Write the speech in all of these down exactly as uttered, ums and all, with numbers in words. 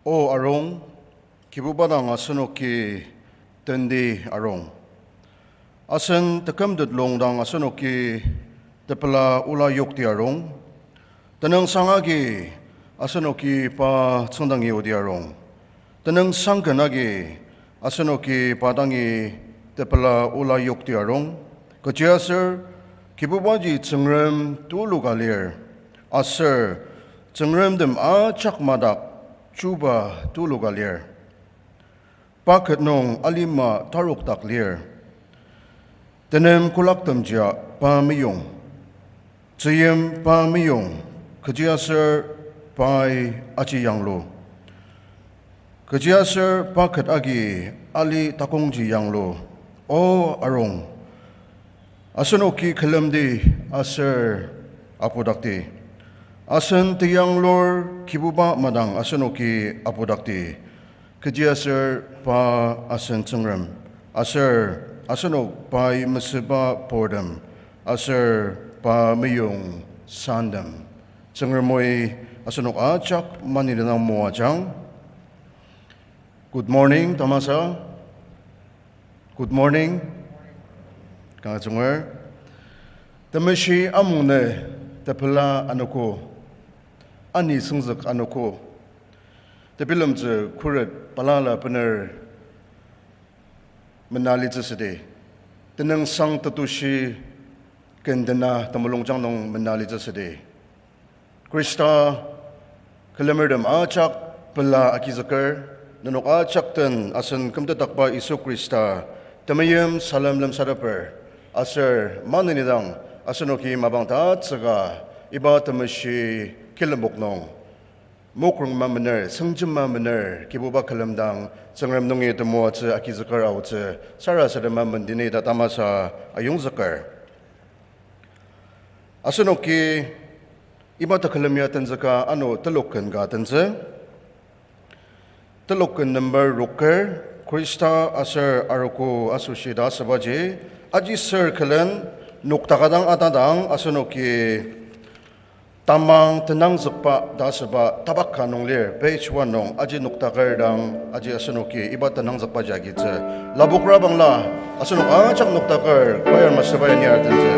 O arung, Kibuba dang asenoki tendi arung. Asen tekümtet lung dang asenoki tepela ola yokti arung. Tenüngsang agi asenoki pa tsüngdangi odi arung. Tenüngsang ken agi asenoki pa dangi tepela ola yokti arung. Kechiaser Kibubaji Tsüngrem tulu ka lir. Aser tsüngremtem ajak madak chuba tulu ka lir. Pa ket nung alima tarokdak lir. Tenem kolaktemjia pa meyong. Tzüyim pa meyong, kechiaser pai aji yanglu. Kechiaser pa ket agi ali takongji yanglu. O arung, asenoki külemdi aser apudakdi. Asen teyanglur Kibuba madang asenoki apudakdi. Kechiaser pa asen Tsüngrem, aser asenok pai mesüba purtem, aser pa meyong santem. Tsüngremi asenok ajak maneni dang moajang. Good morning, tamasa. Good morning. Kanga tsünger. Temeshi amungnü tepela anogo, ani süngzük anogo. Tebilemtsü khuret balala bener mena litsü südi. Tenüngsang tetushi kendena temulungjang nung mena litsü südi. Khrista külemertem ajak pela agizüker, nenok ajak den asen kümtetdakba Yisu Khrista temeim salem lemsateper, aser maneni dang asenoki mapang tatsüka iba temeshi kilembok nung mokrongma mener, sengjema mener, Kibuba külemdang Tsüngrem nungi temoatsü agizüker aotsü sarasadema mendeni ta tamasa ayongzüker. Asenoki iba tekülem ya tenzüka ano telok ken ka tenzü. Telok ken number roker, Khrista aser arogo asoshi ta asübaji, aji sür külen nokdaka dang atadang asenoki tamang tenangzükba ta asüba tabak ka nung lir, page one nung, aji nokdaker dang, aji asenoki iba tenangzükba jagi tsü. Lapokra bangla, asenok ajak nokdaker, choir master ba yani artentsü.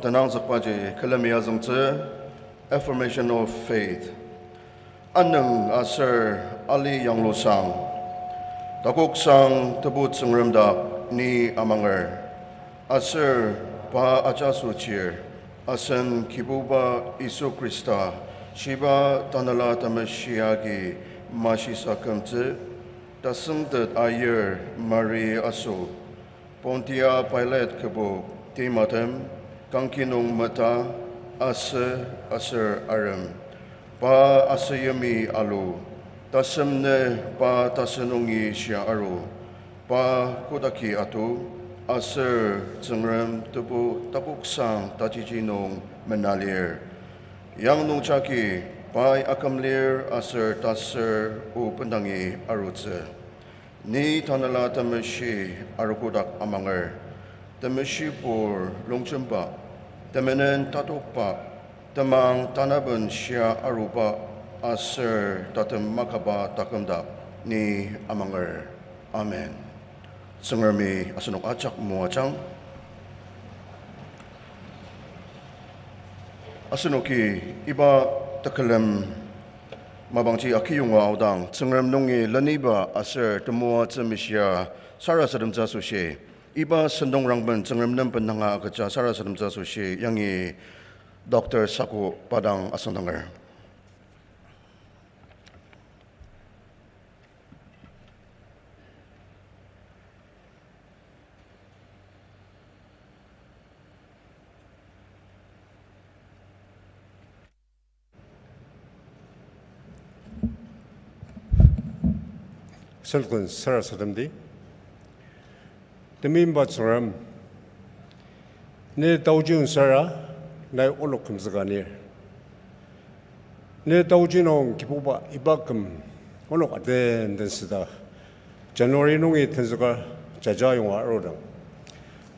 Tenangzükbaji külemi azüngtsü, Affirmation of Faith. Anüng aser ali yanglusang, takoksang Tebu Tsüngrem dak ni amanger, aser pa ajaso chir, asen Kibuba Yisu Khrista, shiba Tanela Temeshi agi mashisa kümtsü, tasüngtet ayir Mari aso, Pontia Pilate kübok timatem, kangki nung meta, asü aser arem. Pa asüyimi alu, tasem ne pa tasü nungi shia aru. Pa kotaki atu, aser Tsüngrem Tebu takoksang tajiji nung mena lir. Yang nungjagi pai aküm lir aser taser o bendangi arutsü. Ni Tanela Temeshi arogo dak amanger, temeshibur longjemba, temenen tatokba, temang tanaben shia aruba aser tatem makaba taküm dak ni amanger. Amen. Tsüngremi asenok ajak moajang. Asenoki iba tekülem mapangji akiyonga aodang, Tsüngrem nungi leniba aser temoatsü mishia sarasademtsü asoshi, iba sentong rangben Tsüngrem nem bendanga agüja sarasademtsü asoshi yangi Doctor Sako pa dang asüngdanger. Selkun sarasademdi. Temeimba Tsüngrem, ne taoji onsara, nai onok kümzüka anir. Ne taoji nung Kibuba iba küm onok aden den süda, January nungi tenzüka jaja yonga arudang,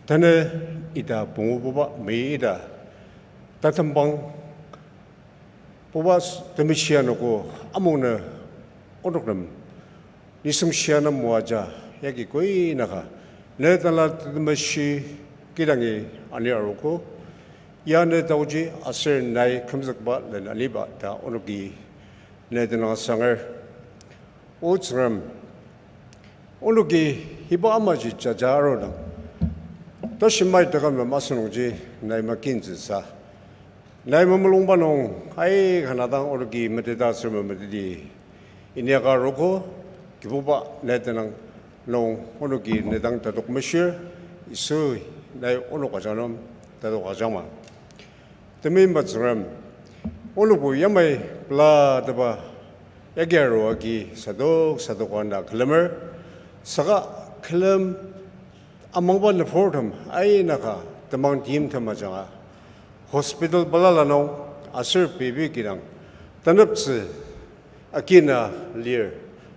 tanü ita pungububa mei ita tatembang buba s-, temeshi anogo amungnü onok nem nisung shia nem moaja yagi koi naka, ne Tanela Temeshi kidangi ani arogo, ya ne taoji aser nai kümzükba len aniba ta onoki ne tenüng asanger. O Tsüngrem, onoki iba amaji jaja arudang, tashi mai taküm nem asenungji nai makintsüsa, nai mamulungba nung aika na dang onoki meteta aser memeteti inyaka arogo. Kibuba, ne tenüng nung onoki ne dang tatok meshir, Yisu, nai onok ajanga nem tatok ajangma. Temeimba Tsüngrem, onokbo yamai pelateba yagi aru agi sadok sadok ana külemer, saka külem amangba nüburtem aika temang timtem ajanga hospital balala nung aser pei pei kidang taneptsü akina lir,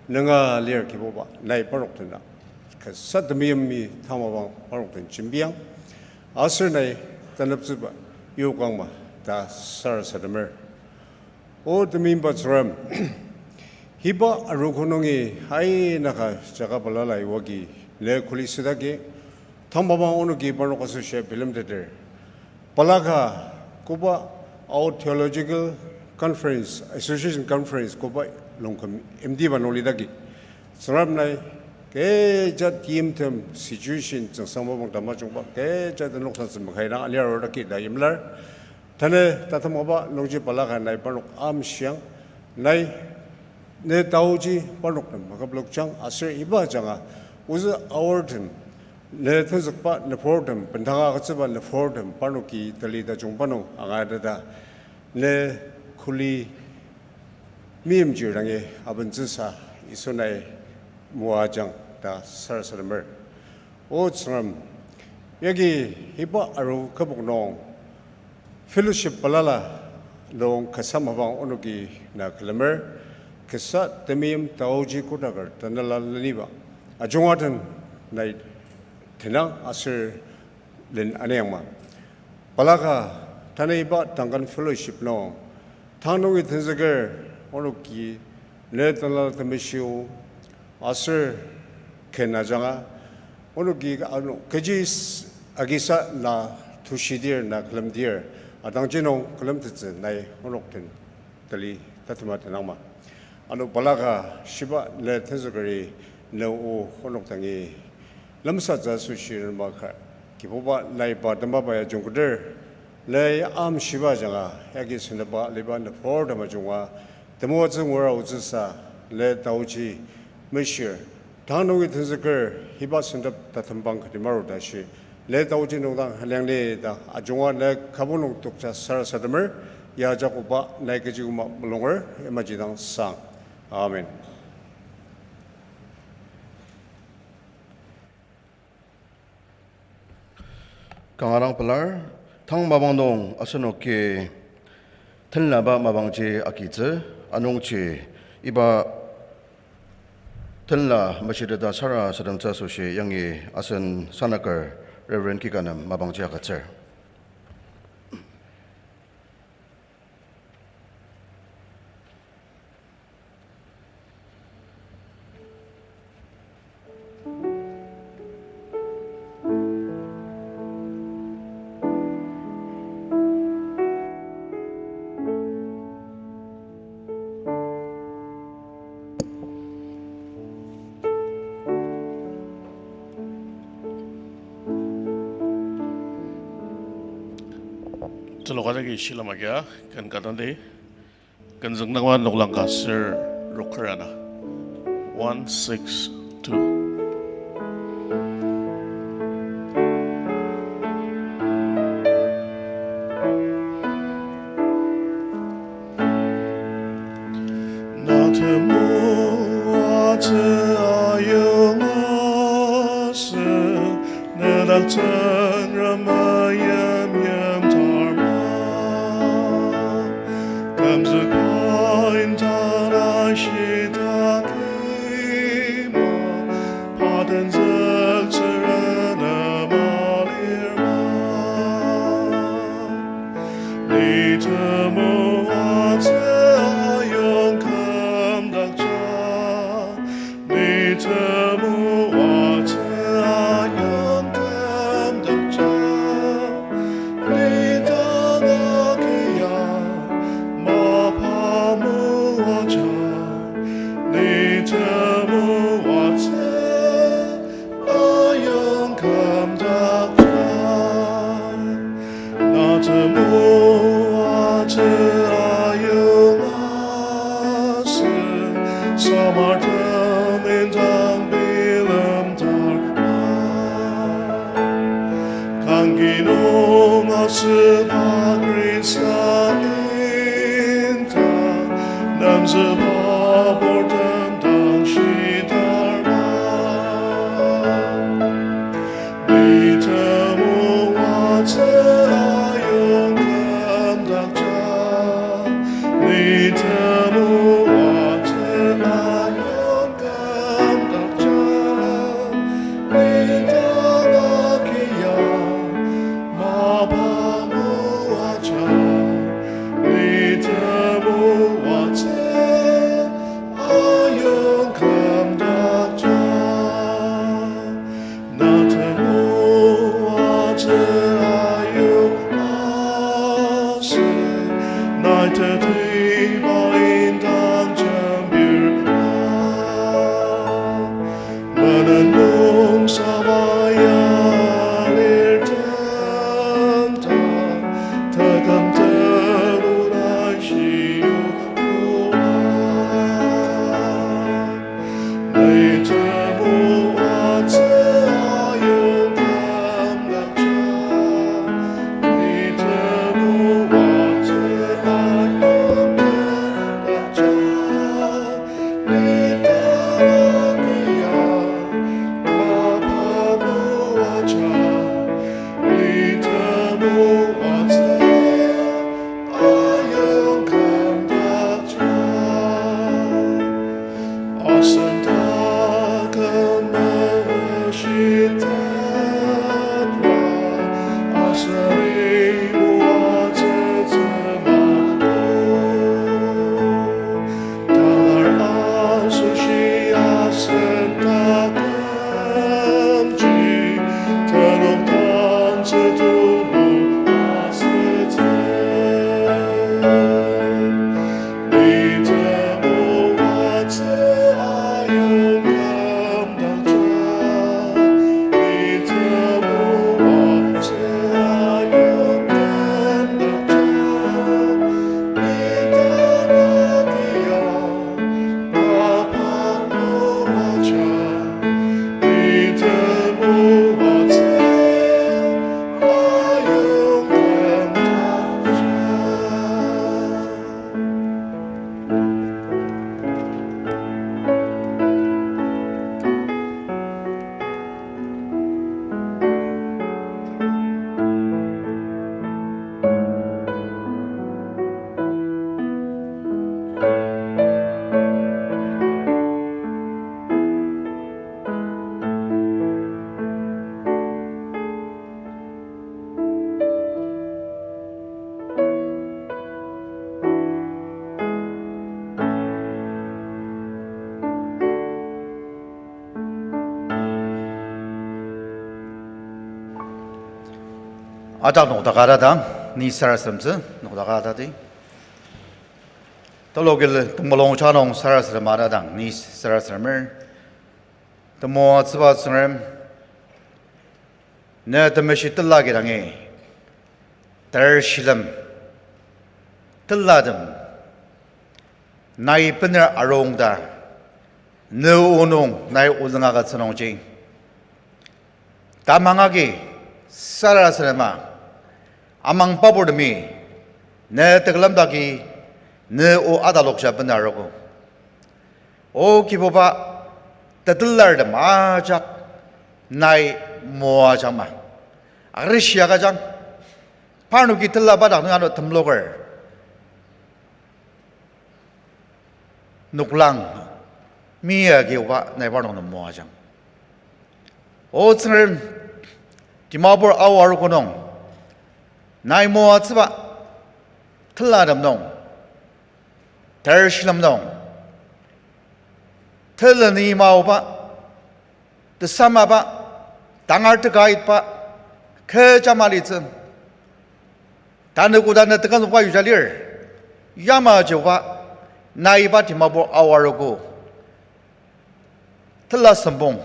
nunga lir Kibuba, nai parnok dena kasa temeimi tamabang parnok den jembiang, aser nai taneptsüba yokangma ta sarasademer. O temeimba Tsüngrem, iba arogo nungi aika jaka balala iwagi ne kuli südagi, tamabang onoki parnok asoshi bilemteter. Balaka koba Ao Theological Conference, Association Conference koba longküm imtiba nung lidagi, Tsüngrem nai kecha timtem situation tsüngsang mapang tamajungba kecha tenokdangtsü makaidang ani arudaki ta imlar. Tanü tatemaba nungji balaka nai parnok amshiang, nai ne taoji parnok nem maküplokjang aser iba ajanga ozü aortem, ne tenzükba nüburtem, bendanga agütsüba nüburtem parnoki tali tajungba nung angateta, ne kuli meimchir dangi abentsüsa Yisu nai moajang ta sarasademer. O Tsüngrem, yagi iba aru kübok nung fellowship balala nung kasa mapang onoki na külemer, kasa temeim taoji kotaker tanela leniba ajunga den nai tenang aser len aniangma. Balaka tanü iba Duncan Fellowship nung tang nungi tenzüker onoki ne Tanela Temeshi o aser ken ajanga onoki ano kechi s-, agisa na tushidir na külemdir, atangji nung külemtettsü nai onok den tali tatema tenangma. Ano balaka shiba ne tenzükeri ne o onok dangi lemsatsü asoshi renema ka, Kibuba nai pa temaba ya jungkuter, nai amshiba ajanga yagi sendaba liba nübur temajunga, temoatsü ngura otsüsa, le taoji meshir, tang nungi tenzüker, hiba sendep tatembang kati maru ta shi, le taoji nungdang haliangni ta ajunga ne kübok nung tokja sarasademer, ya Jakoba nai kechi küma mulunger, imaji dang sang. Amen. Kanga dang pelar, tang mapang nung asenoki tenlaba mapangji agitsü, anungji iba tenla meshiteta sarasademtsü asoshi yangi asen sanaker Reverend Kikanem mapangji agütsür. Teloka jagi shilem agia, ken ka dang di. Kenzüng nangwa noklang ka ser roker ana. One six two. Na temoatsü ayonga sü, nedak Tsüngrem ayim yimtarma. Kümzüka indang ashidaki ma, pa tenzüktsüra nem alirma. Ni temoatsü ayong kümdaktsü, ni temoatsü ayong kümdaktsü, ni dang agia mapa moaja, ni temoatsü ayong kümdaktsü. Na temoatsü ayonga sü, samartem indang bilemdarma. Kangki nung asüba Khrista indang, nemzüba purtem dang shidarma. Ni temoatsü ayong kümdaktsü, ni temoatsü ayong kümdaktsü, ni dang agia mapa moaja, ni temoatsü ayong kümdaktsü. Na temoatsü ayonga sü, nai tetiba indang jembirma. Menen nung samaya lirtem ta, taküm tebur nai shiyua. Ni temoatsü ayong kümdaktsü, ni temoatsü ayong kümdaktsü. Ajak nokdaka ta dang, ni sarasademtsü, nokdaka tati. Tulu kil temulung ja nung sarasadema ta dang, ni sarasademer. Temoatsüba Tsüngrem, ne temeshi tela kidangi, ter shilem, telatem, nai bener arung ta, ne o nung nai ozüng agütsü nungji tamang agi sarasadema, amang paburtemi, ne tekülem dagi, ne o atalokja bener arogo. O Kibuba, tetelartem ajak nai moajangma arishi agüjang. Parnoki telaba dak nung ano temloker noklang mi agi oba nai parnok nem moajang. O Tsüngrem, Dimapur Ao arogo nung nai moatsüba telatem nung, ter shilem nung, teleni maoba, tesamaba, tangar teka aitba, kecha malitsü, tanü koda ne tekenzükba yuja lir, yamaji oba, nai iba Dimapur Ao arogo tela sempong,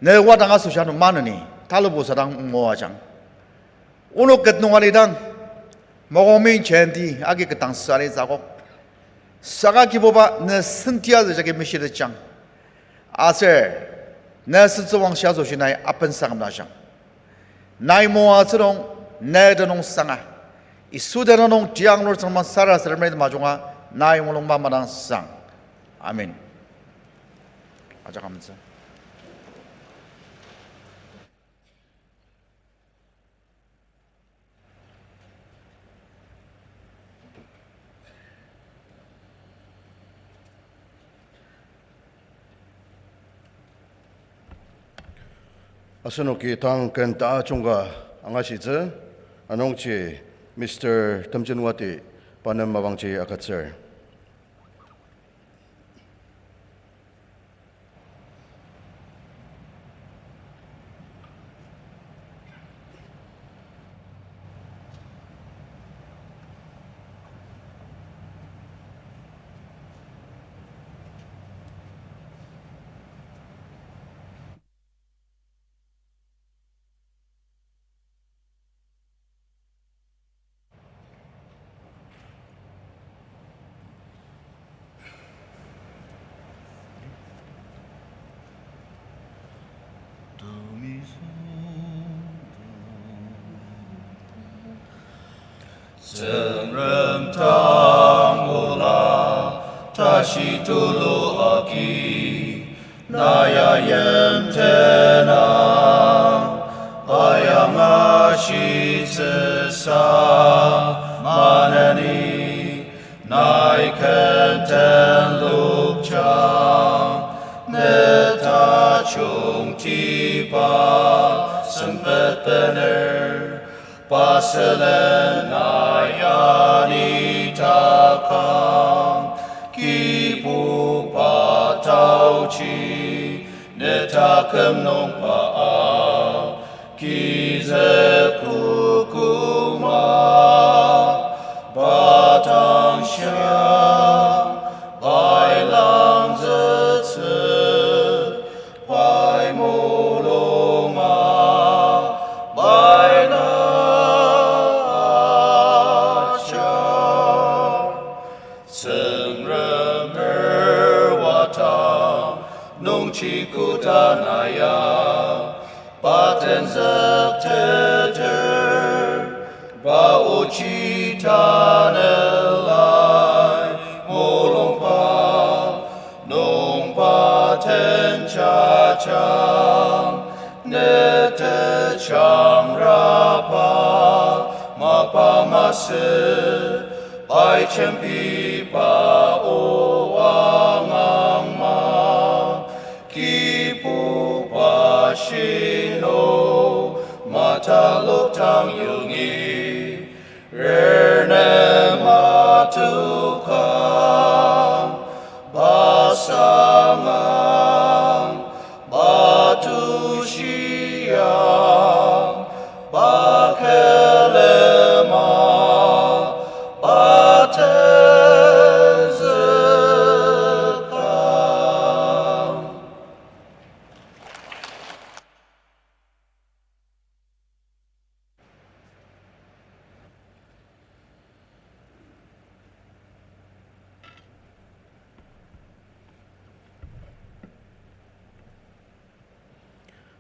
ne wadang asoshi ano maneni talubu sadang moajang. Onok ket nung alidang, Mokokmi jenti agi ketdang sü alitsü akok. Saka Kibuba, ne senti azü jagi meshitetjang. Aser ne sentsüwangshi asoshi nai apensa kümdakjang. Nai moatsü nung, ne tenüngsanga, Yisu tenüng nung tianglur Tsüngrem sarasademri majunga, nai mulung mamangsang. Amen. Ajak amentsü. Asenoki tang ken tajung ka angashitsü, anungji Mister Temjenwati pa nem mapangji agütsür. Tsüngrem dang ola tashi tulu agi, na ya yimtena ayanga shitsüsa maneni, nai ken tenlokjang, ne tajungtiba sempet bener. Pa sülen nai anitakang, Kibuba taoji ne taküm nung pa a, kizük kukuma pa dang shia, pai langzütsü, pai mulunga, pai na aja. Tsüngremer wata nungji koda na ya, pa tenzükteter, pa ochi tanelai mulungba, nungba tenjajang, ne tejangraba, mapa masü, pai jembiba o angangma, Kibuba shino, matalok dang yongi, rene matuka, pa sangang, pa tushiang, pa ke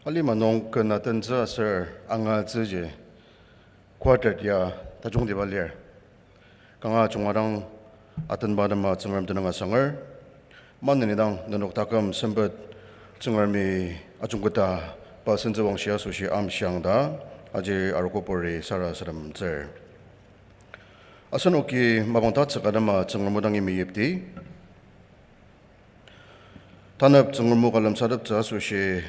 Alima nung ken atentsü aser angatsüji quartet ya tajungtiba lir. Kanga junga dang atenba atema Tsüngrem tenüng asanger. Maneni dang nenok taküm sempet Tsüngremi ajungketa pa sentsüwangshi asoshi amshiang ta, aji arogopuri sarasademtsür. Asenoki mapang tatsüka atema Tsüngrem o dangi meyipti. Tanep Tsüngrem o ka lemsateptsü asoshi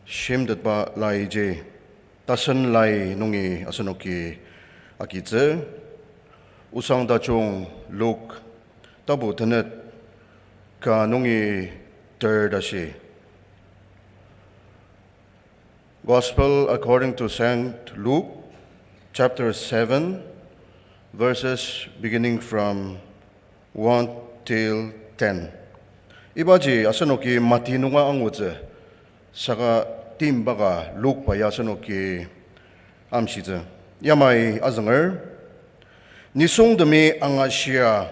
shimtetba laiji, tasen lai nungi asenoki agitsü. Osang tajung Luk tapu tenet ka nungi ter tashi. Gospel according to Saint Luke, chapter seven, verses beginning from one till ten. Ibaji asenoki Mati nunga angutsü, saka timba ka Lukba ya asenoki amshitsü. Yamai azünger, nisungtemi angashia,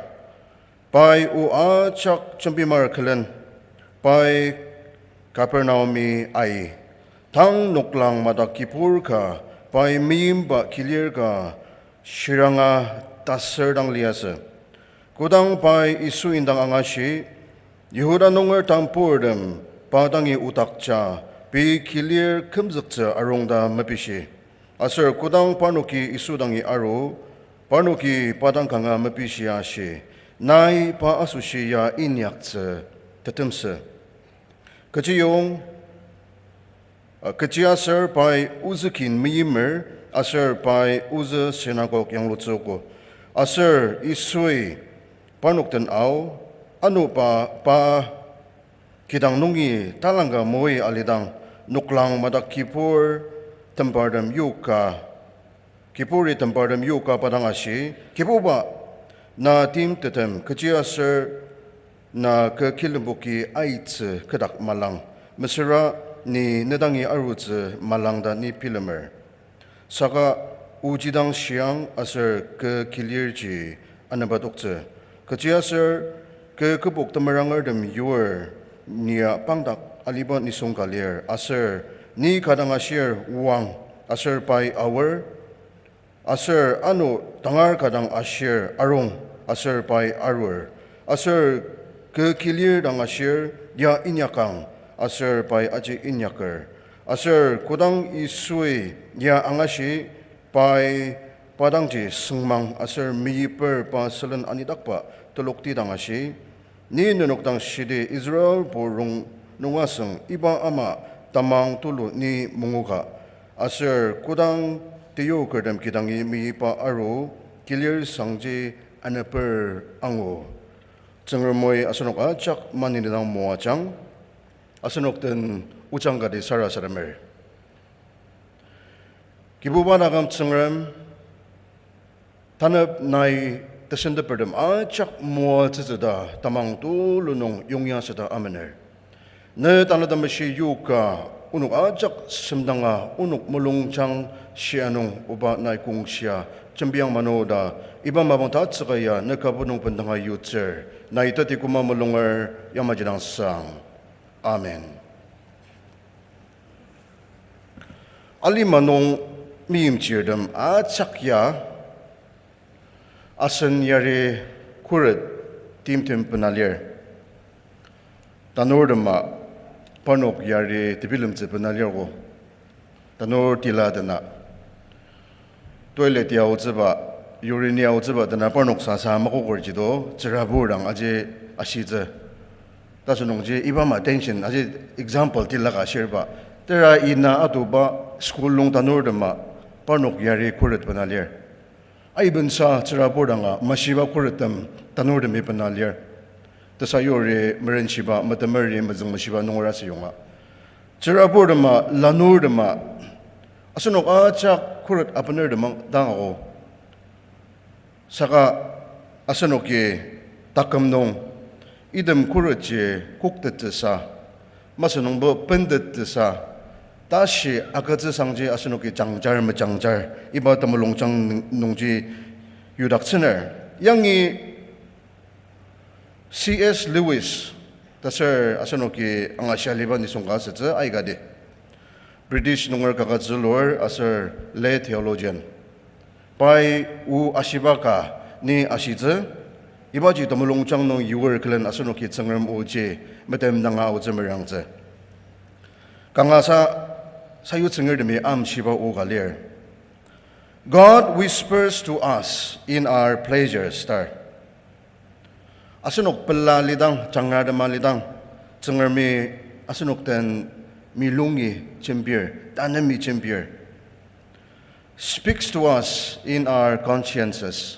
pai o ajak jembimar külen, pai Kapernaumi ai. Tang noklang madak kibur ka, pai meimba kilir ka, shiranga taser dang liasü. Kodang pai Yisu indang angashi, Yihuda nunger tamburtem pa dangi odakja, pei kilir kümzüktsü arung ta mepishi. Aser kodang parnoki Yisu dangi aru, parnoki pa dang kanga mepishia ashi, nai pa asoshi ya inyaktsü tetemsü. Kechiyong, uh, kechiaser pai ozü kin meimer, aser pai ozü sinagog yanglutsüogo. Aser Yisui parnok den ao, ano pa, pa kidang nungi talangka moi alidang, noklang madak kibur tembartem yoka, kiburi tembartem yoka pa dang ashi, Kibuba, na timtetem kechiaser na kü kilemboki aitsü kü dak malang, mesüra ni ne dangi arutsü malang ta ni bilemer. Saka oji dang shiang aser kü kilirji anepatoktsü. Kechiaser kü kübok temerangertem yur nia pangdak aliba nisung ka lir, aser ni ka dang ashir, Oang, aser pai aor, aser ano tangar ka dang ashir, Arung, aser pai arur. Aser kü kilir dang ashir, Ya inyakang, aser pai aji inyaker. Aser kodang Yisui ya angashi, pai pa dangji süngmang aser meyiper pa sülen anidakba telokti dang ashi, Ni nenok dang shidi Israelbo rongnung asüng iba ama tamang tulu ni mungoka, aser kodang teyokertem kidangi meyipa aru, kilir sangji aneper angu. Tsüngremi asenok ajak maneni dang moajang, asenok den ojang kati sarasademer. Kibuba taküm Tsüngrem, tanep nai tesentepertem ajak moatsütsü ta tamang tulu nung yongya süta amener. Ne Tanela Temeshi yoka onok ajak semdanga onok mulungjang shia nung oba nai kongshia jembiang mano ta iba mapang tatsüka ya ne kübok nung bendanga yutsür. Nai teti koma mulunger yamaji dang sang. Amen. Alima nung meimchirtem ajak ya asen yari khuret timtem bena lir. Tanurtema parnok yari tebilemtsü bena lirko. Tanur tila dena toilet ya aotsüba, urine ya aotsüba dena parnok sasa makokorji to, tsürabur dang aji ashitsü. Tasünungji iba ama tension aji example tila ka ashirba. Tera ina atuba school nung tanurtema parnok yari khuret bena lir. Aibensa tsürabur danga mashiba khurettem tanurtemi bena lir. Tesayuri merenshiba, metemeri mezüngmeshiba nunger asüyonga. Tsüraburtema, lanurtema, asenok ajak khuret abenertem dang ako. Saka asenoki taküm nung item khuretji koktettsüsa, masü nungbo bentettsüsa, tashi agütsü sangji asenoki jangjar mejangjar, iba temulungjang nung-, nungji yudaktsüner. Yangi C S Lewis, taser asenoki angashia aliba nisung ka asütsü aikati. British nunger kaket zülur aser lay theologian. Pai o ashiba ka ni ashitsü, ibaji temulungjang nung yuer külen asenoki Tsüngrem oji metem danga aotsü merangtsü. Kanga sa, sayutsüngertemi amshiba o ka lir. God whispers to us in our pleasures, tar. Asenok pela lidang, jangra tema lidang, Tsüngremi asenok den milungi jembir, tanemi jembir. Speaks to us in our consciences.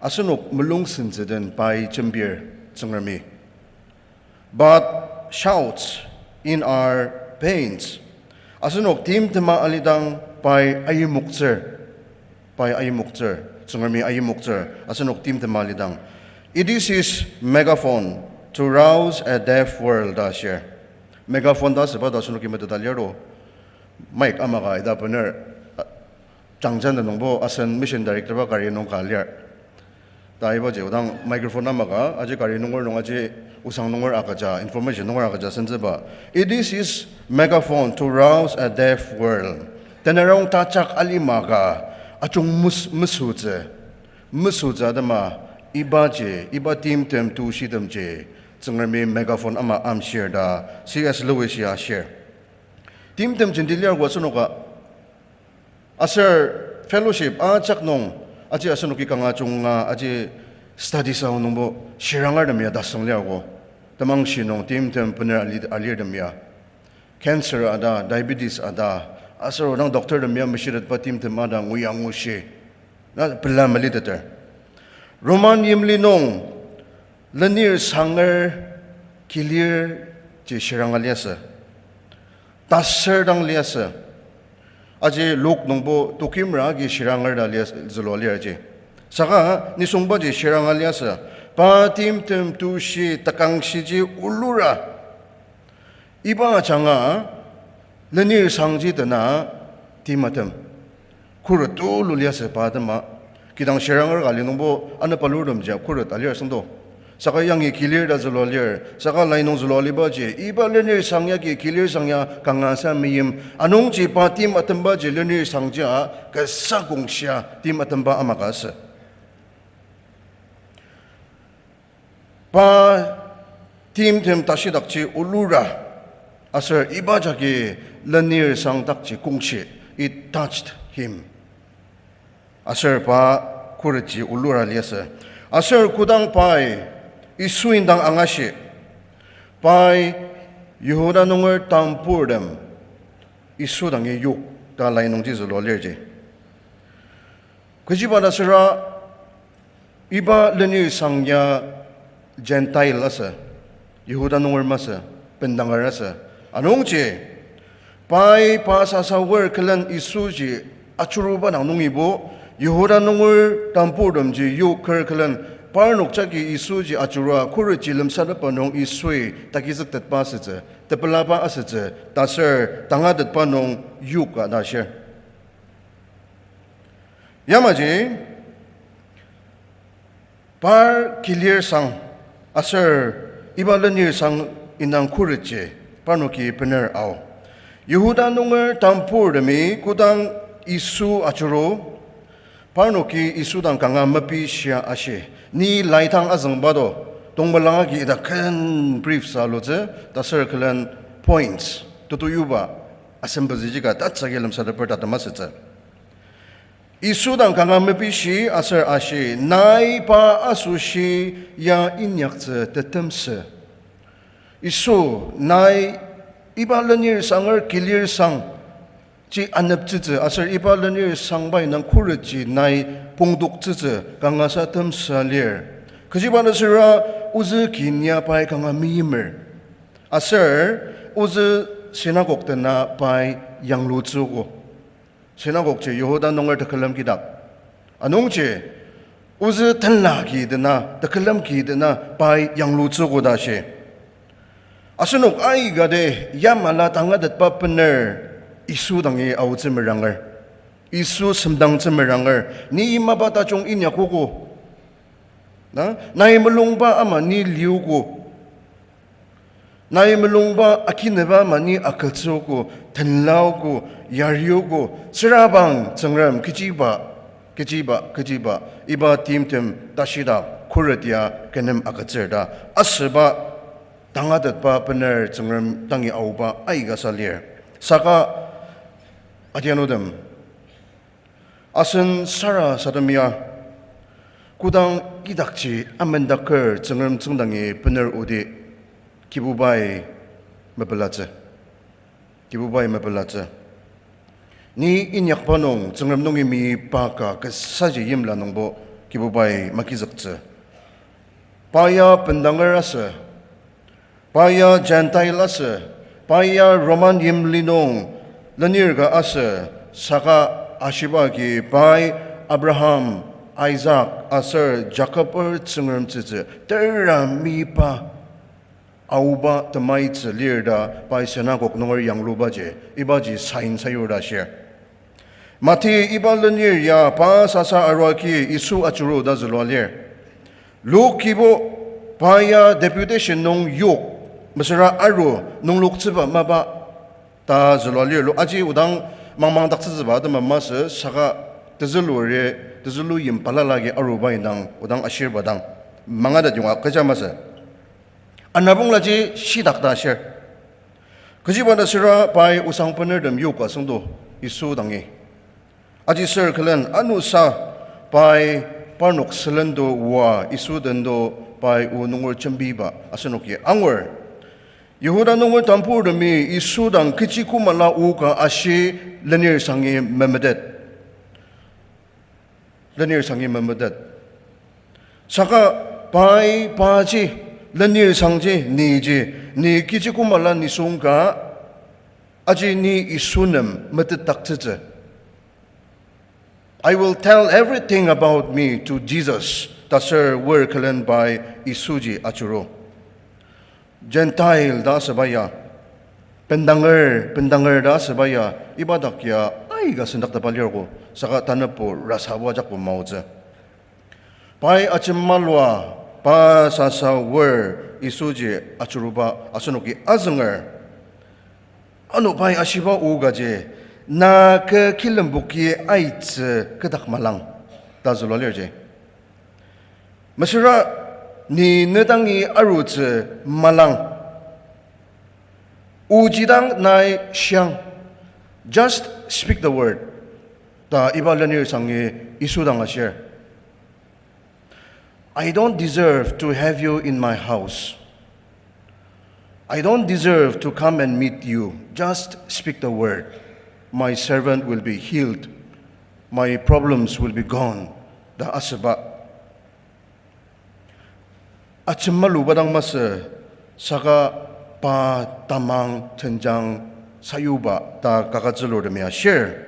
Asenok mulung sentsü den pai jembir Tsüngremi. But shouts in our pains. Asenok timtema alidang pai ayimoktsür. Pai ayimoktsür. Tsüngremi ayimoktsür. Asenok timtema alidang. It is his megaphone to rouse a deaf world, ta shir. Megaphone ta asüba ta asenoki meteta liro. Mic ama ka ita bener, jangjan nungbo asen mission director ba kari nung ka lir. Ta ibaji odang microphone ama ka, aji kari nunger nung aji osang nunger agüja, information nunger agüja sentsüba. It is his megaphone to rouse a deaf world. Tenarong tajak alima ka, ajung mes-, mesütsü. Mesütsü atema, ibaji, iba timtem tushitemji, Tsüngremi megaphone ama amshir ta, C S Lewis ya shir. Timtem jenti lir ko asenoka. Aser fellowship ajak nung, aji asenoki kanga junga, aji study sao nungbo, shirangertem ya tasüng lir ko. Temangshi nung timtem bener ali-, alirtem ya. Cancer ata, diabetes ata, aser odang doctortem ya meshitetba timtem ata nguya ngushi. Na pela maliteter. Roman yimli nung lenir sanger kilir ji shiranga liasü. Taser dang liasü. Aji Luk nungbo tokimra agi shiranger ta lias-, zülua lir ji. Saka nisungbaji shiranga liasü. Pa timtem tushi takangshiji ulura. Iba ajanga lenir sangji dena tim atem. Khuret tulu liasü pa atema. Kidang shiranger ka li nungbo ana palurtemji khuret alir asüngdo. Saka yangi kilir ta zülua lir, saka lai nung zülua alibaji, iba lenir sang yagi kilir sang ya kangasa meyim, anungji pa tim atembaji lenir sangjia kasa kongshia tim atemba ama ka asü. Pa timtem tashidakji ulura, aser iba jagi lenir sangdakji kongshi, it touched him. Aser pa khuretji ulura liasü. Aser kodang pai Yisu indang angashi, pai Yihuda nunger tampurtem Yisu dangi yok ta lai nungji zülua lirji. Kechiba ta süra iba lenir sang ya Gentile asü, Yihuda nunger masü, bendanger asü. Anungji, pai pa sasa wer külen Yisuji ajuruba dang nungibo, Yihuda nunger tampurtemji yoker külen, parnok jagi Yisuji ajurua khuretji lemsatepba nung Yisui tagizüktetba asütsü, tepelaba asütsü, ta ser tangatetba nung yoka ta shir. Yamaji, par kilir sang aser iba lenir sang indang khuretji parnoki bener ao. Yihuda nunger tampurtemi kodang Yisu ajuru, parnoki Yisu dang kanga mepishia ashi. Ni laidang azüngba do, tongmelang agi ita ken brief sa alutsü, ta ser külen points, tutuyuba, asembezüjika tatsüki lemsateper tatem asütsü. Yisu dang kanga mepishi aser ashi, nai pa asoshi ya inyaktsü tetemsü. Yisu, nai iba lenir sanger kilir sang ji aneptsütsü, aser iba lenir sangba indang khuretji nai pongdoktsütsü kangasa temsa lir. Kechiba ta süra ozü kinia pai kanga meimer. Aser ozü synagogue dena pai yanglutsüogo. Synagogue ji Yihuda nunger tekülem kidak. Anungji, ozü tenla ki dena, tekülem ki dena, pai yanglutsüogo ta shi. Asenok aikati yamala tangatetba bener Yisu dangi aotsü meranger. Yisu semdangtsü meranger. Ni mapa tajung inyakogo. Na, nai mulungba ama ni liogo. Nai mulungba akineba mani agütsüogo, tenlaogo, yariogo, sürabang Tsüngrem kechiba, kechiba, kechiba, iba timtem tashidak khuret ya kü nem agütsür ta asüba tangatetba bener Tsüngrem dangi aoba aika sa lir. Saka adianutem, asen sarasadem ya kodang idakji amendaker Tsüngrem tsüngdangi bener odi, Kibubai mepelatsü. Kibubai mepelatsü. Ni inyakba nung Tsüngrem nungi meyipa ka kesaji yimla nungbo Kibubai magizüktsü. Pa ya bendanger asü, pa ya Gentile asü, pa ya Roman yimli nung lenir ka asü, saka ashiba agi pai Abraham, Isaac aser Jacob-er Tsüngrem tsütsü tera meyipa aoba temaitsü lir ta pai synagogue nunger yanglubaji, ibaji sign sayur ta shir. Mati iba lenir ya pa sasa arua agi Yisu ajuru ta zülua lir. Luk kibo pa ya deputation nung yok, mesüra aru nungloktsüba mapa ta zülua lir. Luk aji odang mangmangdaktsütsüba atema masü saka tezüluri, tezülu yim balala agi aruba indang odang ashirba dang mangatet yonga kecha masü. Anabonglaji shidak ta ashir. Kechiba ta süra pai osang benertem yoka süngdo Yisu dangi. Aji sür külen anusa pai parnok sülendo oa Yisu dendo pai o nunger jembiba asenoki angur. Yihuda nunger tamburtemi Yisu dang kechi kümala o ka ashi lenir sangi memetet. Lenir sangi memetet. Saka pai paji, lenir sangji, niji, ni kechi kümala nisung ka, aji ni Yisu nem metetdaktsütsü. I will tell everything about me to Jesus, ta ser wer külen pai Yisuji ajuru. Gentile ta asüba ya, bendanger, bendanger ta asüba ya, iba dak ya aika sendakteba lirgo, saka tanübo rasabo ajakbo maotsü. Pai ajemalua, pa sasa wer Yisuji ajuruba asenoki azünger. Ano pai ashiba o kaji, na kü kilemboki aitsü kü dak malang, ta zülua lirji. Mesüra ni ne dangi arutsü malang. Oji dang nai shiang. Just speak the word, ta iba lenir sangi Yisu dang ashir. I don't deserve to have you in my house. I don't deserve to come and meet you. Just speak the word. My servant will be healed. My problems will be gone, ta asüba. Ajemaluba dang masü, saka pa tamang jenjang sayuba ta kaka zülurtemi ashir.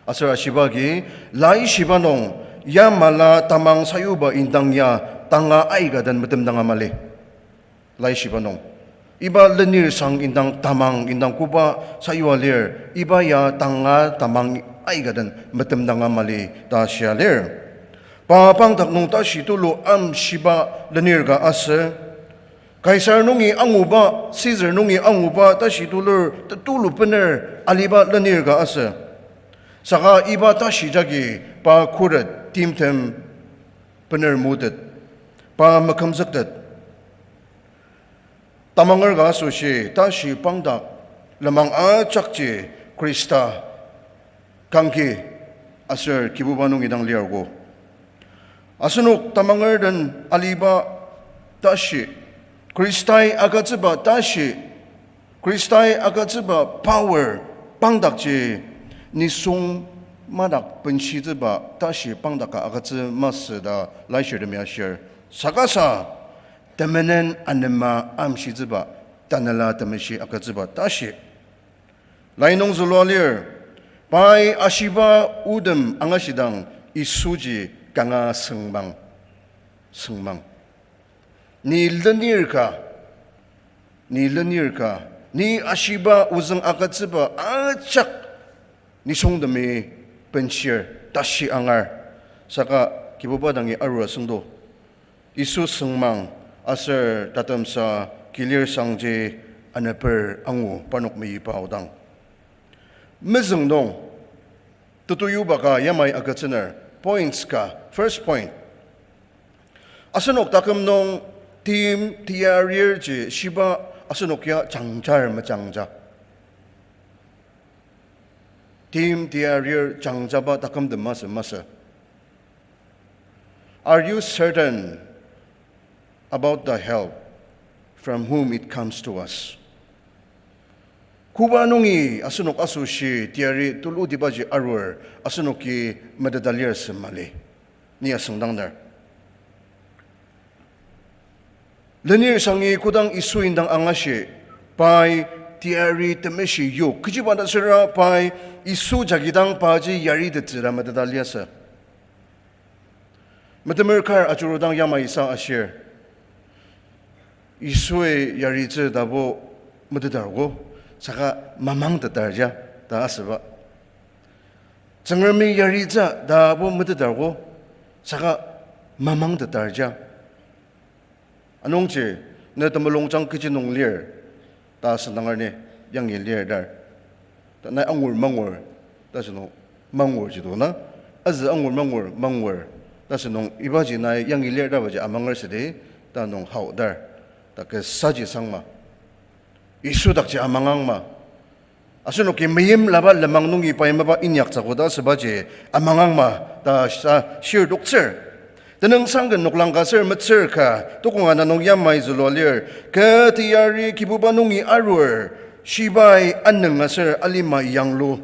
Aser ashiba agi, laishiba nung, yamala tamang sayuba indang ya tanga aika den metemdanga mali. Laishiba nung. Iba lenir sang indang tamang indang koba sayua lir, iba ya tanga tamang aika den metemdanga mali ta shia lir. Pa pangdak nung tashi tulu amshiba lenir ka asü. Kaisar nungi anguba, Caesar nungi anguba tashi tulur, tulu bener aliba lenir ka asü. Saka iba tashi jagi pa khuret timtem bener mutet, pa mekümzüktet. Tamanger ka asoshi tashi pangdak lenmang ajakji Khrista kangki aser Kibuba nungi dang lirgo. Asenok tamanger den aliba tashi, Khristai agütsüba tashi, Khristai agütsüba power pangdakji nisung madak benshitsüba tashi pangdaka agütsü masü ta laishirtemi ashir. Sakasa temenen anema amshitsüba Tanela Temeshi agütsüba tashi. Lai nung zülua lir, pai ashiba otem angashidang Yisuji kanga süngmang, süngmang. Ni lenir ka, ni lenir ka, ni ashiba ozüng agütsüba ajak nisungtemi benshir tashi angar. Saka Kibuba dangi arua süngdo. Yisu süngmang aser tatemsa kilir sangji aneper angu parnok meyipa aodang. Mezüng nung, tetuyu baka yamai agütsüner, points ka, first point. Asenok taküm nung tim teyarirji shiba asenok ya jangjar mejangja. Tim teyarir jangjaba takümtem masü masü. Are you certain about the help from whom it comes to us? Koba nungi asenok asoshi teyari tulutibaji arur asenoki meteta lir sü mali. Ni asüngdangner. Lenir sangi kodang Yisu indang angashi, pai teyari temeshi yok. Kechiba ta süra pai Yisu jagi dang paji yaritettsü ta meteta liasü. Metemer kar ajurudang yamai sa ashir. Yisui yaritsü tabo metetargo, saka mamangtetarja ta asüba. Tsüngremi yaritsü tabo metetargo, saka mamangtetarja. Anungji, ne temulungjang kechi nung lir, ta asüngdanger ni yangi lir dar. Ta nai angur mangur, ta sünung mangur ji do na. Azü angur mangur, mangur, ta sünung ibaji nai yangi lir darbaji amanger südi, ta nung hao dar. Ta kesaji sangma. Yisu dakji amangang ma. Asenoki meimlaba lenmang nungi pai mapa inyaktsü koda asübaji amangang ma ta sa shirdoktsür. Tenüngsang ken noklang ka ser metsür ka, tukong ana nung yamai zülua lir, kü teyari Kibuba nungi arur, shibai anüng aser alima yanglu.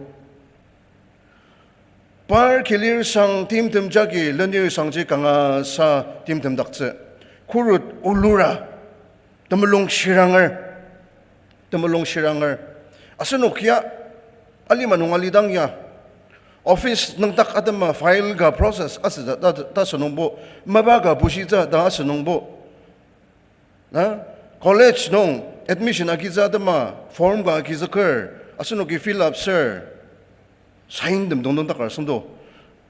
Par kilir sang timtem jagi lenir sangji kanga sa timtemdaktsü. Khuret olura, temulung shiranger, temulung shiranger. Asenok ya, alima nung alidang ya, office nüngdak atema file ka process asütsü ta, ta, ta asünungbo, mapa ka bushitsü ta asünungbo. Na, college nung admission agitsü atema form ka agizüker, asenoki fill up ser, sign tem dongdong takar süngdo.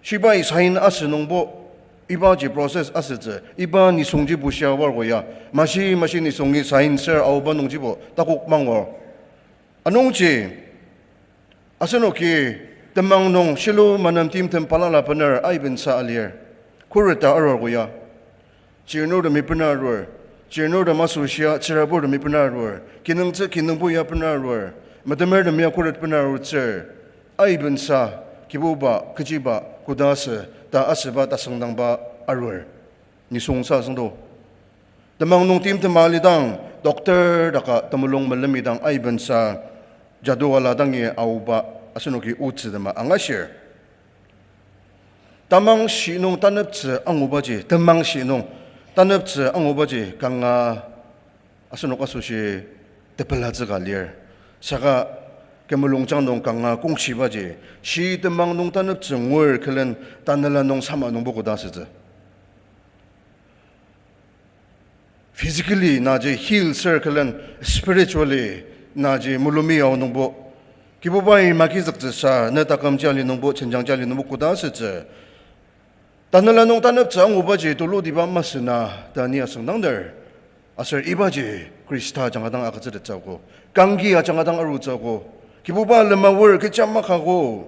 Shibai sign asünungbo, ibaji process asütsü, iba nisungji bushia wargo ya, mashi mashi nisungi sign ser aoba nungjibo takok mangur. Anungji, asenoki temang nung shilu manam timtem balala bener aibensa alir. Khuret ta arurgo ya, chirnurtemi bener arur, chirnurtem asoshia tsüraburtemi bener arur, kinungtsü kinungbo ya bener arur, metemertem ya khuret bener arutsür, aibensa, Kibuba kechiba koda asü ta asüba tasüngdangba arur. Nisung sa süngdo. Temang nung timtem alidang, doctor daka temulung melemidang aibensa, jadu ala dangi aoba asenoki otsü tema angashir. Tamang shi nung taneptsü angubaji, temang shi nung taneptsü angubaji kanga asenok asoshi tepelatsü ka lir. Saka kü mulungjang nung kanga kongshibaji, shi temang nung taneptsü ngur külen tanela nung sama nungbo koda asütsü. Physically naji heal ser külen spiritually naji mulumi ao nungbo. Kibubai magizüktsüsa ne takümji ali nungbo, jenjangji ali nungbo koda asütsü. Tanela nung taneptsü angubaji tulutiba masü na ta ni asüngdangner. Aser ibaji Khrista ajanga dang agütsütettsüogo. Kangki ajanga dang arutsüogo. Kibuba lemawer kecha makago.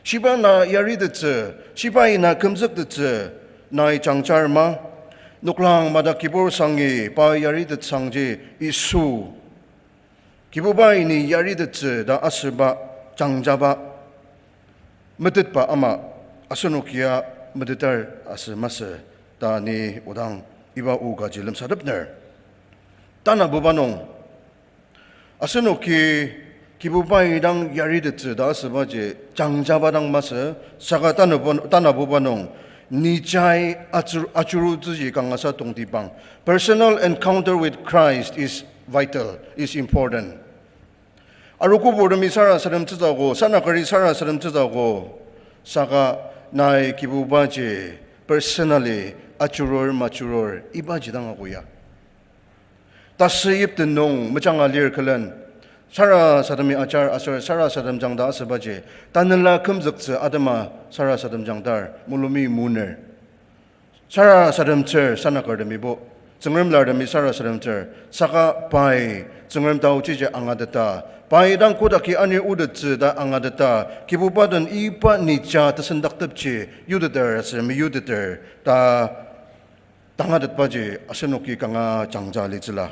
Shiba na yaritettsü, shibai na kümzüktettsü, nai jangjar ma. Noklang madak kibur sangi pa yaritetsangji Yisu. Kibubai ni yaritettsü ta asüba, jangjaba, metetba ama, asenokia metetar asü masü ta ni odang iba o kaji lemsatepner. Tanabuba nung, asenoki Kibubai dang yaritettsü ta asübaji jangjaba dang masü, saka tanabu-, tanabuba nung, nijai achur-, achurutsüji kangasa tongtibang. Personal encounter with Christ is vital, is important. Arogo purtemi sarasademtsütsüogo, sanakari sarasademtsütsüogo, saka nai Kibubaji personally achurur machurur ibaji dang ago ya. Tasü yipten nung mejanga lir külen, sarasademi ajar aser sarasademjang ta asübaji, tanela kümzüktsü atema sarasademjang tar, mulumi muner. Sarasademtsür sanakartemibo, Tsüngrem lartemi sarasademtsür, saka pai Tsüngrem taochiji angateta, pai dang kodaki ani otettsü ta angateta, Kibuba den iba nija tesendaktepji yuteter aser meyuteter ta tangatetbaji asenoki kanga jangja litsüla.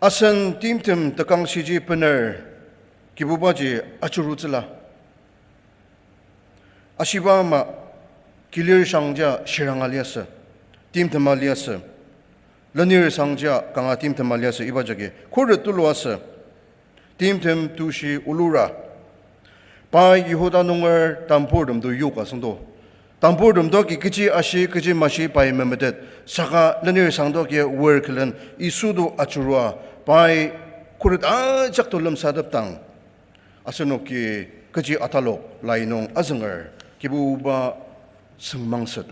Asen timtem tekangshiji bener Kibubaji ajurutsüla. Ashiba ama kilir sangja shiranga liasü, timtema liasü. Lenir sangja kanga timtema liasü, iba jagi khuret tulu asü. Timtem tushi olura. Pai Yihuda nunger tamburtem to yoka süngdo. Tamburtem to ki kechi ashi, kechi mashi pai memetet. Saka lenir sangdo ki wer külen Yisu to ajurua. Pai khuret ajak to lemsatepdang, asenoki kechi atalok lai nung azünger, Kibuba süngmangset,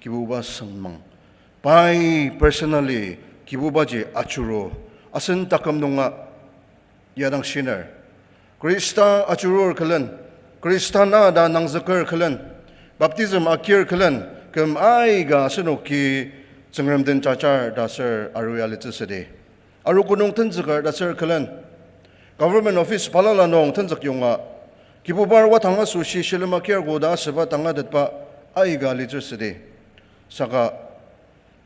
Kibuba süngmang. Pai personally Kibubaji ajuru, asen taküm nunga ya dang shiner. Khrista ajurur külen, Khrista na ta nangzüker külen, baptism akir külen, küm aika asenoki Tsüngrem den jajar ta aser aru ya litsü südi. Aru konung tenzüker ta aser külen, government office balala nung tenzük yonga, Kibubar wadang asoshi shilem akir koda asüba tangatetba aika litsü südi. Saka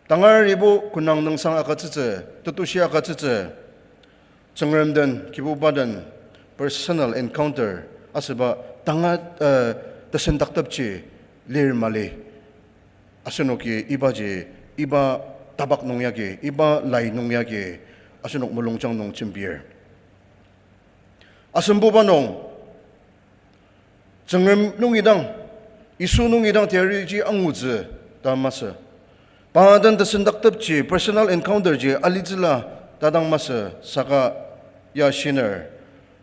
tangaribo konang nüngsang agütsütsü, tetushi agütsütsü, Tsüngrem den, Kibuba den personal encounter asüba tanga, eh, tesendaktepji lir mali. Asenoki ibaji, iba tapak nung yagi, iba lai nung yagi, asenok mulungjang nung jembir. Asembuba nung, Tsüngrem nungi dang, Yisu nungi dang teyariji angutsü ta masü. Pa den tesendaktepji personal encounter ji alitsüla ta dang masü, saka ya shiner.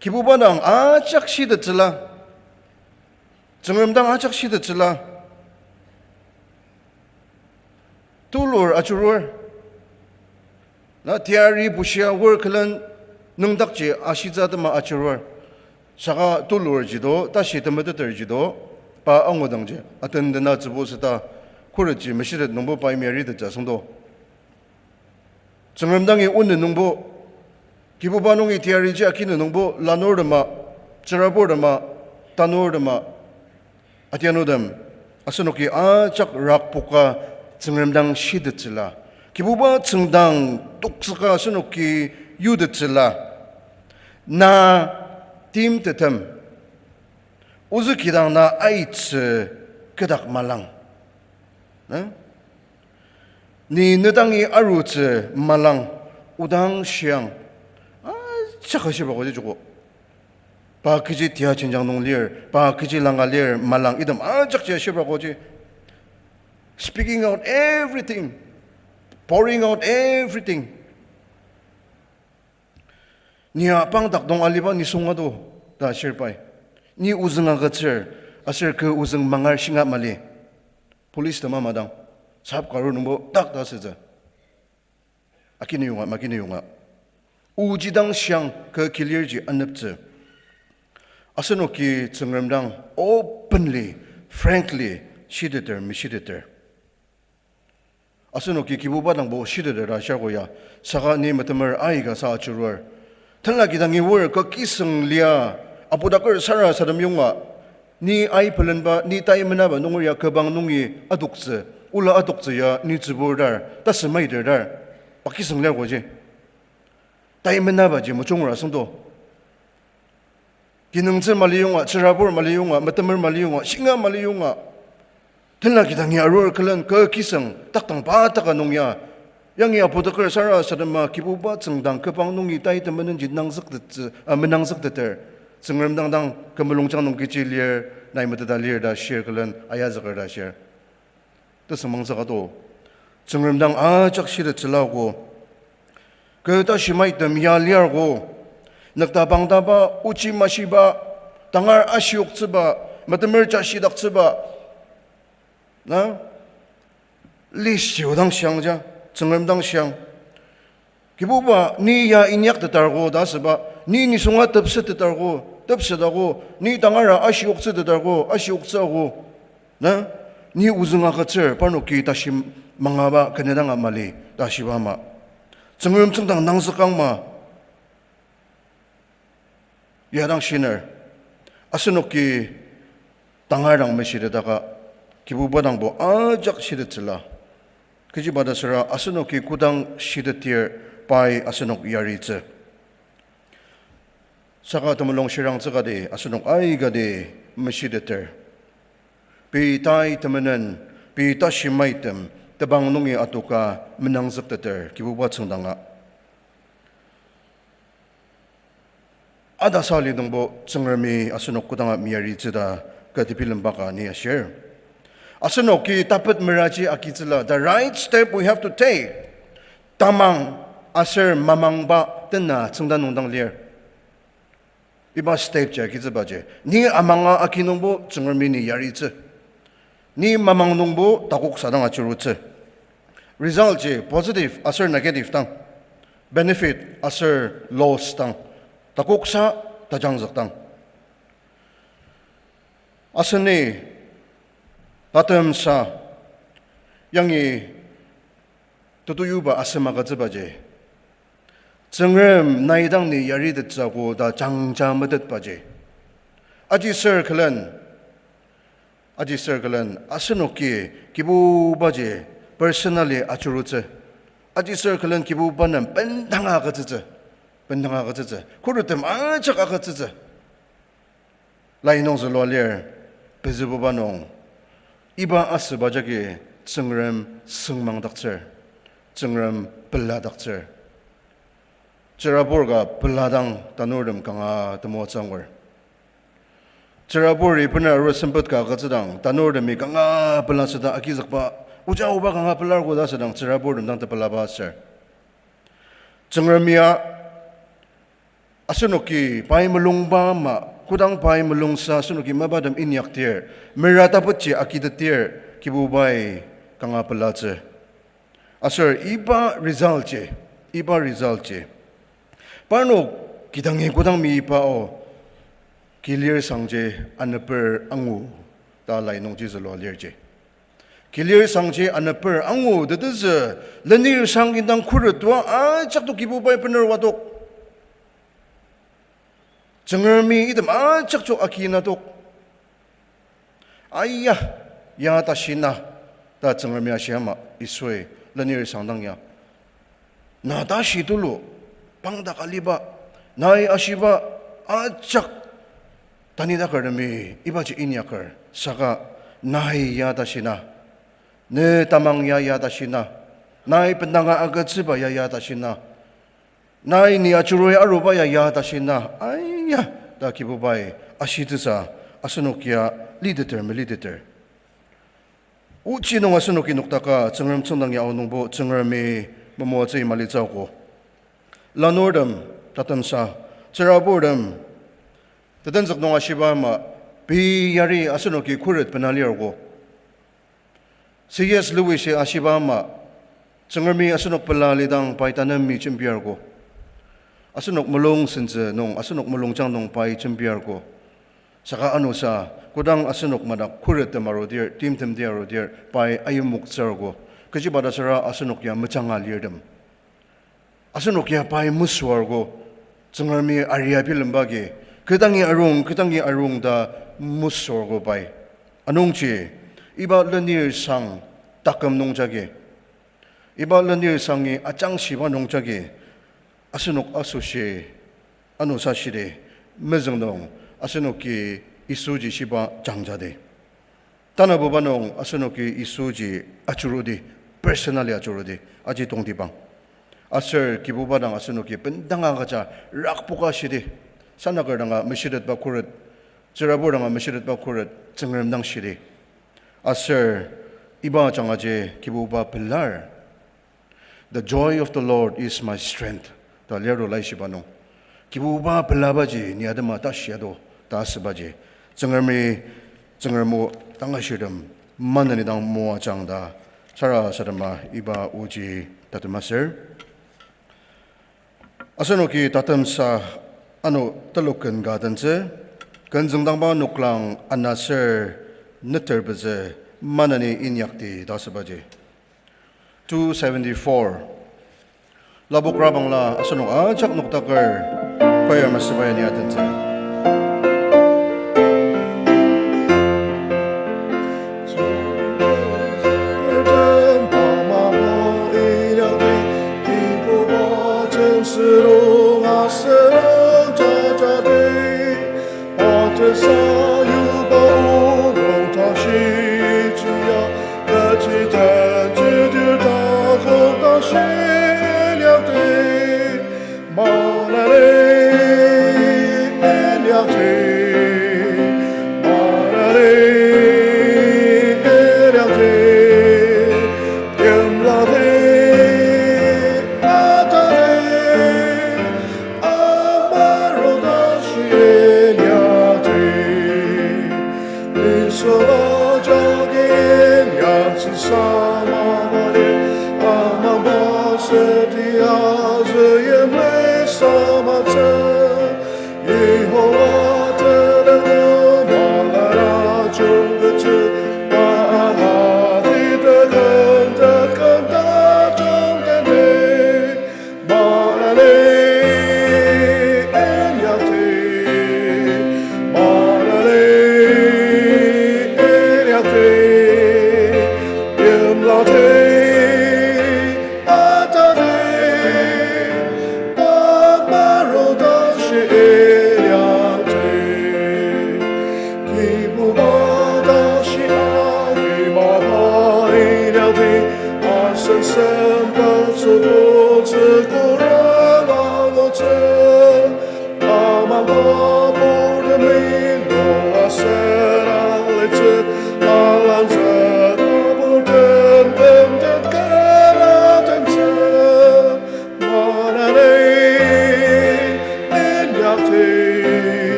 Kibuba dang ajak shitettsüla. Tsüngrem dang ajak shitettsüla. Tulur ajurur. Na teyari bushia wor külen nüngdakji ashitsü atema ajurur. Saka tulurji do, tashi temeteterji do, pa angudangji atendena tsübu süta, khuretji meshitet nungbo pai meyaritettsü asüngdo. Tsüngrem dangi onü nungbo, Kibuba nungi teyariji akini nungbo lanurtema, tsüraburtema, tanurtema, atianutem, asenoki ajak rakpoka Tsüngrem dang shitettsüla. Kibuba tsüngdang toksüka asenoki yutettsüla. Na timtetem, ozü kidang na aitsü kü dak malang. Na? Ni nedangi arutsü malang, odang shiang. Ajak ashiba koji joko. Pa kechi tia jenjang nung lir, pa kechi langa lir malang, item ajakji ashiba koji. Speaking out everything, pouring out everything. Ni apang dak dong aliba nisung ado ta shir pai. Ni ozüng agütsür, aser kü ozüng mangar shinga mali. Police tema madang, sap karu nungbo dak ta asütsü. Akini yonga, makini yonga. Oji dang shiang kü kilirji aneptsü. Asenoki Tsüngrem dang openly, frankly, shiteter, meshiteter. Asenoki Kibuba dangbo shiteter ta shirko ya, saka ni metemer aika sa ajuruar. Tenla kidangi wor kü kiseng lia, apudaker sarasadem yonga, ni ai pelenba, ni tai menaba nunger ya kübang nungi adoktsü, ola adoktsü ya ni tsübur dar, tasü maiter dar, pa kiseng lir koji. Tai menabaji mejungra süngdo. Kinungtsü mali yonga, tsürabur mali yonga, metemer mali yonga, shinga mali yonga. Tenla kidangi arur külen kü kiseng takdang pa taka nung ya. Yangi apudaker sarasadema Kibuba tsüngdang kübang nungi tai temenenji nangzüktettsü, a, menangzükteter. Tsüngrem dang dang kü mulungjang nung kechi lir, nai meteta lir ta shir külen ayazüker ta shir. Tesüngmangtsüka to. Tsüngrem dang ajak shitettsüla ko. Kü ta shimaitem ya liar ko. Nükta pangtaba, ochi mashiba, tangar ashioktsüba, metemer ja shidaktsüba. Na? List ji odang shiang ja, Tsüngrem dang shiang. Kibuba, ni ya inyaktetargo ta asüba, ni nisunga tepsetetargo, tepsetago, ni tangara ashioktsütetargo, ashioktsüago. Na? Ni ozüng agütsür, parnoki tashi mangaba kenedanga mali ta shiba ama. Tsüngrem tsüngdang nangzükang ma. Ya dang shiner. Asenoki tangar dang meshitetaka, Kibuba dangbo ajak shitettsüla. Kechiba ta süra asenoki kodang shitetdir pai asenok yaritsü. Saka temulung shirangtsükadi asenok aikati meshiteter. Pei tai temenen, pei tashi maitem, tebang nungi atoka menangzükteter, Kibuba tsüngdanga. Adasa lidongbo Tsüngremi asenok kodanga meyaritsü ta kati bilemba ka ni ashir. Asenoki tapet meraji agitsüla, the right step we have to take. Tamang aser mamangba tena tsüngda nungdang lir. Iba step ji agitsübaji. Ni amanga agi nungbo Tsüngremi ni yaritsü. Ni mamang nungbo takoksa dang ajurutsü. Result ji positive aser negative dang. Benefit aser loss dang. Takoksa tajangzük dang. Aseni tatemsa yangi tetuyuba asem agütsübaji. Tsüngrem nai dang ni yaritettsüogo ta jangja metetbaji. Aji sür külen, aji sür külen, asenoki Kibubaji personally ajurutsü. Aji sür külen Kibuba nem bendanga agütsütsü. Bendanga agütsütsü. Khurutem ajak agütsütsü. Lai nung zülua lir, pezübuba nung. Iba asüba jagi Tsüngrem süngmangdaktsür, Tsüngrem peladaktsür. Tsürabur ka peladang tanurtem kanga temoatsü angur. Tsüraburi bener aru sempet ka agütsüdang tanurtemi kanga pelasüda agizükba, oja oba kanga pelar koda asüdang tsüraburtem dang tepelaba aser. Tsüngrem ya asenoki pai mulungba ama, kodang pai mulungsa asenoki mapatem inyakdir, mera tapetji agitetdir, Kibubai kanga pelatsü. Aser iba result ji, iba result ji. Parnok kidangi kodang meiba o, kilir sangji aneper angu ta lai nungji zülua lirji. Kilir sangji aneper angu tetezü, lenir sang indang khuret tua ajak to Kibubai bener wadok. Tsüngremi item ajak to agi nadok. Aiya, ya tashi na, ta Tsüngremi ashi ama Yisui lenir sangdang ya. Na tashi tulu, pangdak aliba, nai ashiba, ajak tanidakertemi ibaji inyaker, saka nai ya tashi na, ne tamang ya ya tashi na, nai bendanga agütsüba ya ya tashi na, nai ni ajurui aruba ya ya tashi na, aiya, ta Kibubai ashitsüsa, asenok ya liteter meliteter. Ochi nung asenoki nokdaka Tsüngrem tsüngdang ya aonungbo Tsüngremi memoatsü malitsüogo. Lanurtem, tatemsa, tsüraburtem, tetenzük nung ashiba ama, pei yari asenoki khuret bena lirgo. C S Lewis-i ashiba ama, Tsüngremi asenok pela lidang pai tanemi jembiargo. Asenok mulung sentsü nung, asenok mulungjang nung pai jembiargo. Saka anusa, kodang asenok madak khurettem arudir, timtemdi arudir, pai ayimoktsürgo. Kechiba ta süra asenok ya mejanga lirtem. Asenok ya pai mesüargo, Tsüngremi aria bilemba agi, kedangi arung, kedangi arung ta mesüargo pai. Anungji, iba lenir sang taküm nungjagi, iba lenir sangi ajangshiba nungjagi, asenok asoshi, anusa shidi, mezüng nung, asenoki Yisuji shiba jangjadi. Tanabuba nung asenoki Yisuji ajurudi, personally ajurudi, aji tongtibang. Aser Kibuba dang asenoki bendanga agüja rakpoka shidi, sanaker danga meshitetba khuret, tsürabur danga meshitetba khuret, Tsüngrem dang shidi. Aser iba jangaji Kibuba pelar. The joy of the Lord is my strength, ta lir to laishiba nung. Kibuba pelabaji ni atema ta shiado, ta asübaji. Tsüngremi, Tsüngrem o tangashirtem, maneni dang moajang ta, sarasadema iba oji tatemaser. Asenoki tatemsa ano teloken ka tentsü, kenzüngdangba noklang anaser neter pezü Maneni inyakti ta asübaji. Two seventy-four. Lapok rabangla asenok ajak noktaker choir masüba ya ni atentsü.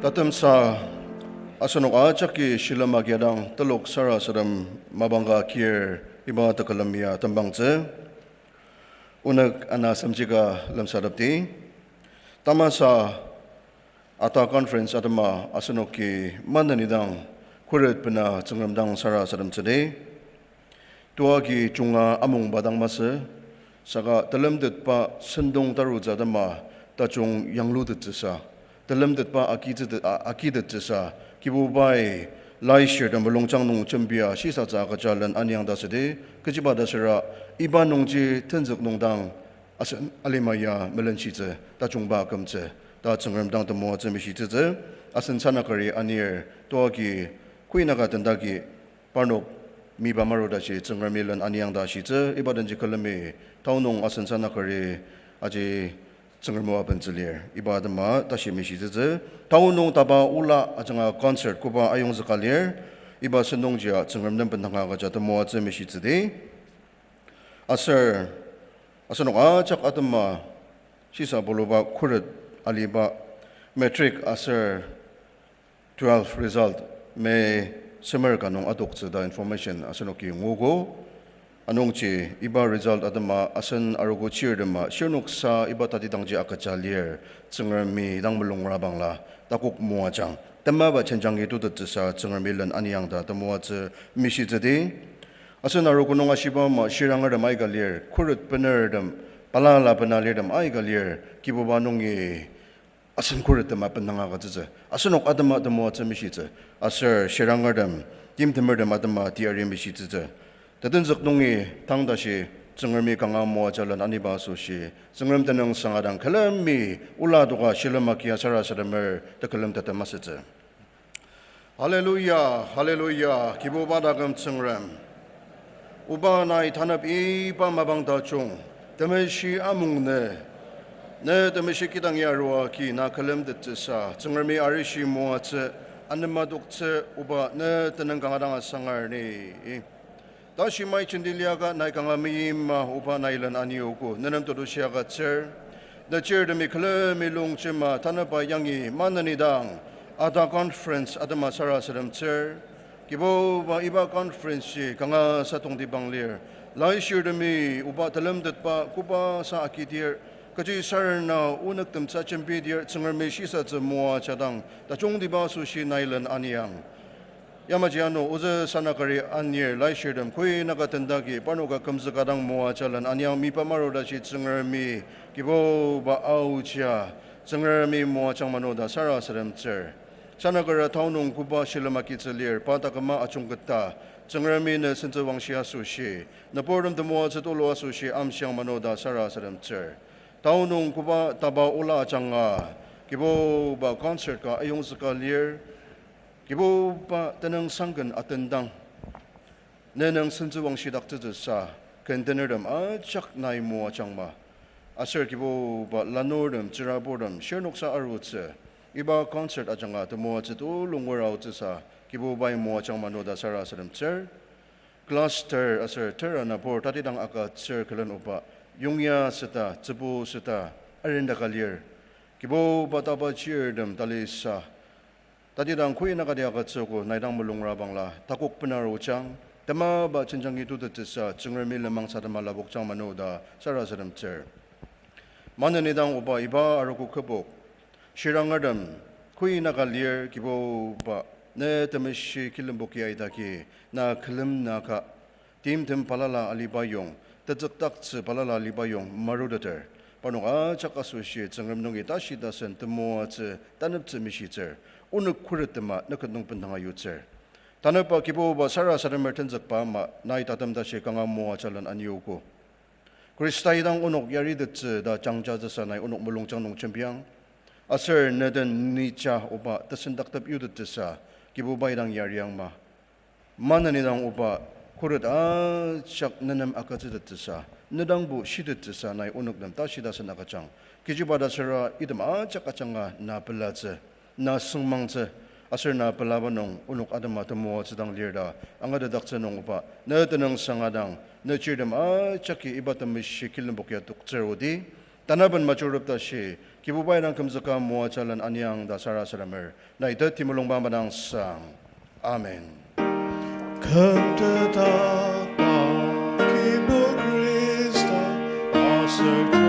Tatemsa asenok ajaki shilem agi adang telok sarasadem mapang ka kir iba tekülem ya tembangtsü. Onük ana semjika lemsatepdi. Tamasa ata conference atema asenoki maneni dang khuret bena Tsüngrem dang sarasademtsüdi. Toagi junga amungba dang masü, saka telemtetba sentong tarutsü atema tajung yanglutettsüsa, telemtetba akitsüte-, a-, akitettsüsa, Kibubai laishirtem mulungjang nung jembia shisatsü agüja len aniang ta südi, kechiba ta süra, iba nungji tenzük nung dang asen alima ya melenshitsü, tajungba akümtsü, ta Tsüngrem dang temoatsü mishitsütsü, asen sanakari anir, toagi, kuinaka tendagi, parnok miba maru tashi Tsüngremi len aniang ta shitsü, iba denji külemi, tao nung asen sanakari aji Tsüngrem o abentsü lir, iba atema tashi mishitsütsü, tao nung taba ola ajanga concert koba ayongzüka lir, iba sentong jia Tsüngrem nem bendanga agüja temoatsü mishitsüdi. Aser, asenok ajak atema shisa buluba khuret aliba matric aser twelve result May semer ka nung adoktsü ta information asenoki nguogo. Anungji iba result atema asen arogo chirtema shirnoksa iba tatidangji agüja lir, Tsüngremi dang mulungra bangla takok moajang temaba jenjangi tutettsüsa Tsüngremi len aniang ta temoatsü mishitsüdi. Asen arogo nung ashiba ama shirangertem aika lir, khuret benertem, balala bena lirtem aika lir, Kibuba nungi asen khurettem abenanga agütsütsü, asenok atema temoatsü mishitsü, aser shirangertem, timtemertem atema teyari mishitsütsü. Tetenzük nungi tang tashi Tsüngremi kanga moaja len aniba asoshi, Tsüngrem tenüng sangadang külemi ola doka shilem agia sarasademer tekülem tatem asütsü. Hallelujah, hallelujah, Kibuba taküm Tsüngrem. Oba nai tanep iba mapang tajung, temeshi amung nü, ne temeshi kidang ya arua agi na külemtettsüsa, Tsüngremi arishi moatsü, anema doktsü, oba ne tenüng kanga dang asangar ni. Tashi mai jenti liaka nai kanga meima oba nai len aniogo, nenem tetushi agütsür. Ne chirtemi külemi longjema tanüba yangi maneni dang ata conference atema sarasademtsür. Kibuba iba conference ji kanga sa tongtibang lir. Laishirtemi oba telemtetba koba sa akidir, kechi sarena onük temsa jembidir Tsüngremi shisatsü moajadang tajungtiba asoshi nai len aniang. Yamaji ano ozü sana kari anir laishirtem koi naka tendagi parnoka kümzüka dang moaja len aniang mipa marudashi Tsüngremi Kibuba aochia Tsüngremi moajang mano ta sarasademtsür. Sana kara tao nung koba shilem agitsü lir pa taküma ajungketa Tsüngremi ne sentsüwangshi asoshi, nüburtem temoatsü tulu asoshi amshiang mano ta sarasademtsür. Tao nung koba taba ola ajanga, Kibuba concert ka ayongzüka lir, Kibuba tenüngsangken atendang, ne nung sentsüwangshidaktsütsüsa, ken tenertem ajak nai moajangma. Aser Kibuba lanurtem, tsüraburtem, shirnoksa arutsü, iba concert ajanga temoatsü tulu ngura aotsüsa, Kibubai moajang mano ta sarasademtsür. Cluster aser tera nabur tatidang agütsür külen oba, yongya süta, tsübu süta, arendaka lir. Kibuba taba chirtem talisa, tatidang koi naka dia agütsüogo nai dang mulungra bangla takok bena arujang, temaba jenjangi tutettsüsa Tsüngremi lenmang sadema lapokjang mano ta sarasademtsür. Maneni dang oba iba arogo kübok, shirangertem koi naka lir Kibuba, ne temeshi kilemboki aidagi, na külem naka, timtem balala aliba yong, tetsüktaktsü balala aliba yong maruteter, parnok ajak asoshi Tsüngrem nungi tashi tasen temoatsü taneptsü mishitsür, onük khuret tema ne ket nung bendanga yutsür. Tanüba Kibuba sarasademer tenzükba ama nai tatem tashi kanga moaja len aniogo. Khrista idang onok yaritettsü ta jangjatsüsa nai onok mulungjang nung jembiang. Aser ne den nija oba tesendaktep yutettsüsa, Kibuba idang yariangma. Maneni dang oba khuret ajak nenem agütsütettsüsa, ne dangbo shitettsüsa nai onok nem tashi tasen agüjang. Kechiba ta süra item ajak ajanga na pelatsü, na süngmangtsü, aser na pelaba nung onok atema temoatsü dang lir ta angatetdaktsü nung oba, ne tenüngsang adang, ne chirtem ajaki iba temeshi kilembokia toktsür odi, tanaben majurutep tashi, Kibubai dang kümzüka moaja len aniang ta sarasademer, nai ta timulungba madang sang. Amen. Kümtetdakba Kibu Khrista, aser